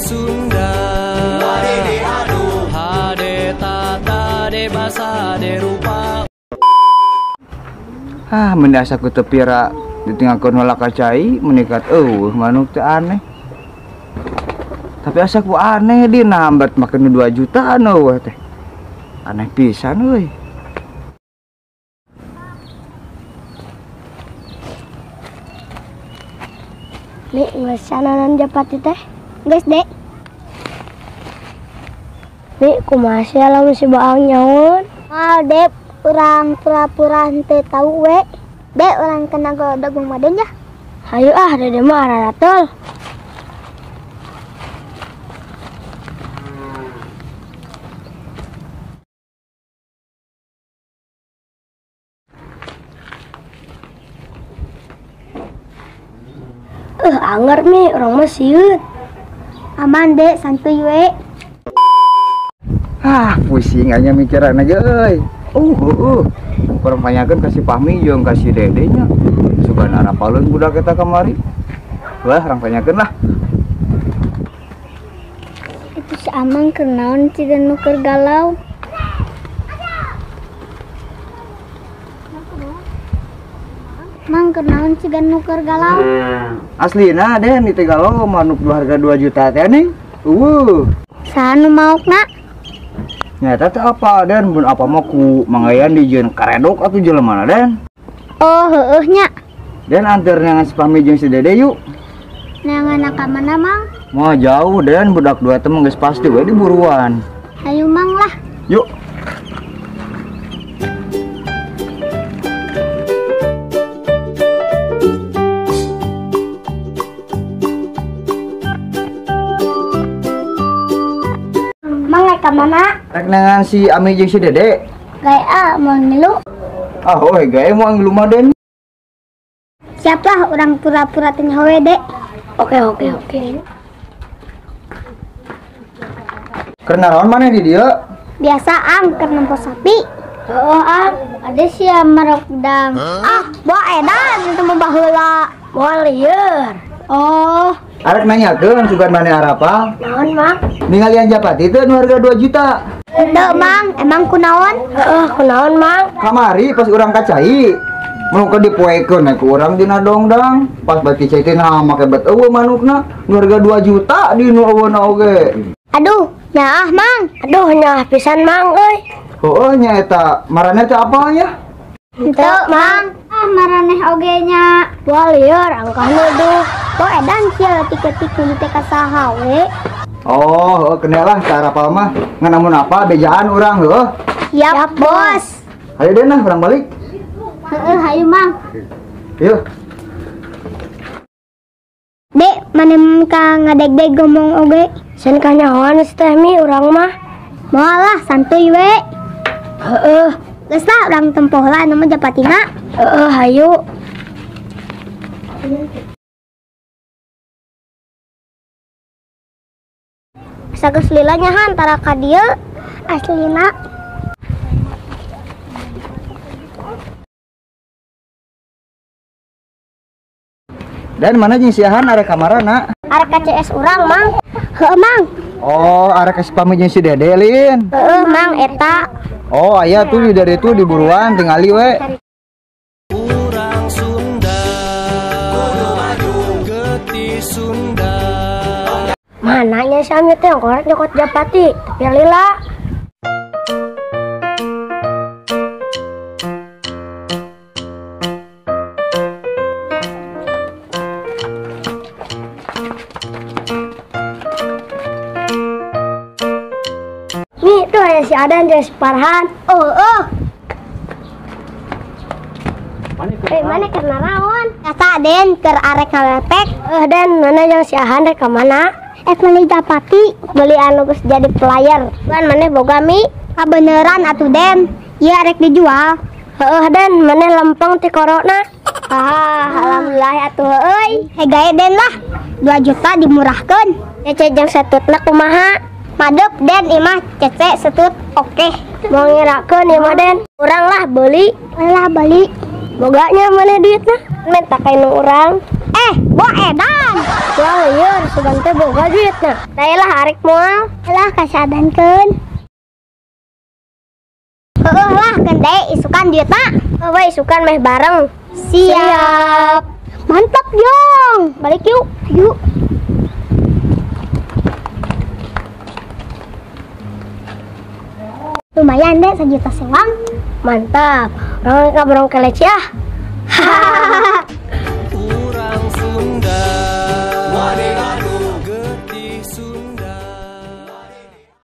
Sunda Hade tata de basa de rupa. Ah, mendasa ku teu pira ditinggalkeun heula ka cai menikat eueuh manuk teh aneh. Tapi asa ku aneh di nambat makan 2 jutaan eueuh teh. Aneh pisan euy. Mi geus sananan japati teh. Geus, Dek. Mi kumaha sia lamun si Baang nyaun? Moal, Dek, urang pura-pura henteu tau we. Dek, urang kena godog Mang Madon ya. Hayu ah, Dede mah araratul. Anger mi, urang mah sieun. Aman, Dek, santuy we. Ah, pusing aja mikiran aja euy. Kurang tanyakeun ka si Fahmi jeung ka si Dede nya. Sugan arapaleun budak eta kamari. Wah, urang tanyakeun lah. Itu si Amang keur naon ciga nu keur galau? Mang keur naon ciga nu keur galau? Aslina Den itu galau manuk harga 2 juta teh nih. Eueuh. Saha nu maokna? Nyata teh apa Den mun apa mah ku mangayan dijieun karedok atuh jelema Den. Oh, heueuh nya. Den anteur neangan si Fahmi jeung si Dede yuk. Neangan ka mana, Mang? Mah jauh Den, budak dua teh mah geus pasti we diburuan. Hayu Mang lah. Yuk. Mang rek ka mana? Rek neangan si Ami jeung si Dede. Gae ah mau ngilu. Ah, oh gae mau ngilu mah Den. Siaplah orang pura-pura teu nyaho we, Dek. Oke. Keur naraon maneh di dieu? Biasa ang keur nempo sapi. Heeh, ang. Ada sia marok dang. Ah, bawa edan itu mah baheula. Moal lieur. Oh. Arek nanyakeun sugan maneh arapal? Naon, Mang? Ningalian japati teh nu harga 2 juta. Henteu, Mang. Emang kunaon? Heeh, kunaon, Mang? Kamari pas urang ka cai, mun keur dipoekeun ku urang dina dongdang, pas bati cai teh nah make bet eueuh manukna, nu harga 2 juta di nu eueuhna oge. Aduh, nyaah, Mang. Aduh, nyaah pisan, Mang euy. Heueuh nya eta, maraneh teh apal nya? Henteu, Mang. Ah, maraneh oge nya. Wah, lieur angkah nuduh. Bo edan sia leutik-leutik meuli teh ka saha we. Oh, heueuh keneh lah cara apal mah. Ngan namun apa bejaan urang heueuh. Siap, Bos. Hayu Den lah urang balik. Heeh, hayu Mang. Yuk. Dek, maneh ka ngadegdeg ngomong oge. Sen kanyahoan si teh mi urang mah. Moal lah, santuy we. Heeh. Geus lah urang tempoh lah anu mah japatina. Heeh, hayu. Sageus lila nya han tara ka dieu aslina. Dan mana jeung si Ahan arek ka marana? Arek ka CS urang, Mang. Heueuh, Mang. Oh, arek ka si Pami jeung si Dede lin. Heueuh, Mang eta. Oh, aya tuh di dari itu di buruan tingali we. Urang Sunda Getih Sunda. Mananya si Ami teh ngorek nyokot japati, tapi lila. Nih, tuh ada si Adan jeung si Farhan. Oh. Mana keur naraon? Kata Den keur arek ngalepek. Den, mana jeung si Ahan rek ka mana? Meuli japati, beli anu geus jadi player. Kan maneh boga mi? Kabeneran atuh Den. Ieu arek dijual. Heeh Den, maneh lempeng ti corona. Ah, alhamdulillah atuh euy. Hegae Den lah. 2 juta dimurahkeun. Cece jeung setutna kumaha? Madep Den imah cece setut oke. Mau ngirakeun ieu mah Den. Urang lah beuli. Lah beli. Boganya maneh duitna? Minta ka nu urang. Bo edan. Wah, lieur sugan teh boga duitna. Lah arek moal. Lah kasadankeun. Heueuh lah keun deui isukan duitna. Heueuh isukan meh bareng. Siap. Mantap, Jong. Balik yuk. Yuk. Lumayan deh 1 juta sewang. Mantap. Orang kaborong keleci ah. Hahaha.